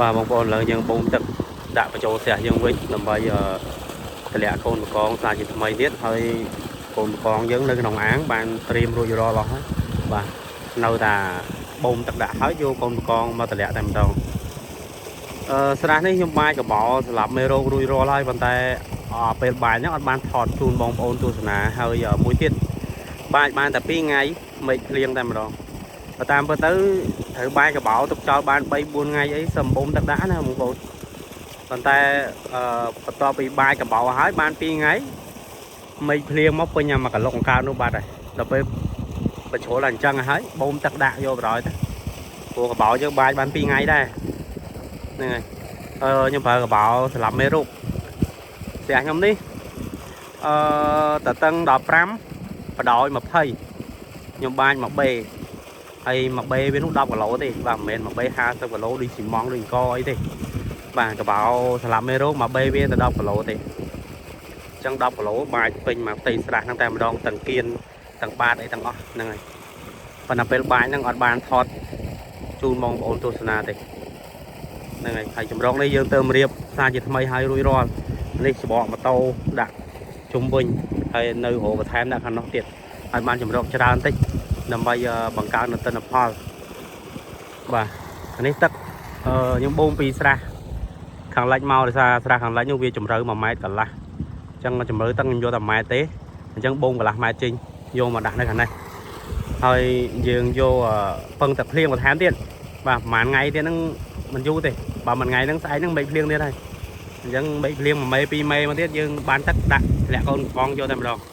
បាទបងប្អូនឥឡូវយើងបូមទឹកដាក់បញ្ចូលស្រះយើងវិញដើម្បីអឺតម្លាក់កូនបង្កងសាជាថ្មីទៀតហើយកូនបង្កងយើងនៅក្នុងអាងបានត្រៀមរួចរាល់អស់ហើយបាទនៅតែបូមទឹកដាក់ហើយយកកូនបង្កងមកតម្លាក់តែម្ដងអឺស្រះនេះខ្ញុំបាយកបោសម្រាប់មេរោគរួចរាល់ហើយប៉ុន្តែអពេលបាយហ្នឹងអត់បានថតជូនបងប្អូនទស្សនាហើយមួយទៀតបាចបានតែ2ថ្ងៃមេឃភ្លៀងតែម្ដង បើតាមពិតទៅត្រូវបាយកបោទុកចោលបាន3 4ថ្ងៃអីសំបូមទឹកដាក់ណាបងប្អូនប៉ុន្តែអឺបន្ទាប់ពីបាយកបោហើយបាន2ថ្ងៃមេឃភ្លៀងមកពេញអាមកកលុកអង្កើនោះបាត់ហើយដល់ពេលបញ្ជ្រុលតែអញ្ចឹងហើយបូមទឹកដាក់យកបណ្ដោយទៅព្រោះកបោយើងបាចបាន2ថ្ងៃដែរហ្នឹងហើយអឺខ្ញុំប្រើកបោសម្រាប់មេរោគផ្ទះខ្ញុំនេះអឺតតឹង15បដោយ20ខ្ញុំបាចមកបេ ហើយមួយបេវានោះ10គីឡូទេបាទមិនមែនមួយបេ50គីឡូដូចស៊ីម៉ង់ដូចអង្គអីទេបាទកបោសម្រាប់មេរោគមួយបេវាទៅ10គីឡូទេអញ្ចឹង10គីឡូបាចពេញមកផ្ទៃស្រះហ្នឹងតែម្ដងទាំងគៀនទាំងបាតអីទាំងអស់ហ្នឹងហើយប៉ុន្តែពេលបាចហ្នឹងអត់បានថតជូនបងប្អូនទស្សនាទេហ្នឹងហើយហើយចម្រងនេះយើងទៅរៀបសារជាថ្មីហើយរួចរាល់នេះច្បកម៉ូតូដាក់ជុំវិញហើយនៅរោបន្ថែមដាក់ខាងនោះទៀតហើយបានចម្រោកច្រើនតិចដើម្បីបង្កើននូវទិន្នផល បាទអានេះទឹកអឺខ្ញុំបូមពីស្រះខាងលិចមកដោយសារស្រះខាងលិចនោះវាជម្រៅ1ម៉ែត្រកន្លះអញ្ចឹងជម្រៅទឹកខ្ញុំយកតែ1ម៉ែត្រទេអញ្ចឹងបូមកន្លះម៉ែត្រចេញយកមកដាក់នៅខាងនេះហើយយើងយកពឹងទឹកភ្លៀងបន្ថែមទៀតបាទប្រហែលថ្ងៃទៀតហ្នឹងមិនយូរទេបើមួយថ្ងៃហ្នឹងស្អែកហ្នឹងមេឃភ្លៀងទៀតហើយអញ្ចឹងមេឃភ្លៀង1មេ2មេមកទៀតយើងបានទឹកដាក់ធ្លាក់កូនកងយកតែម្ដង។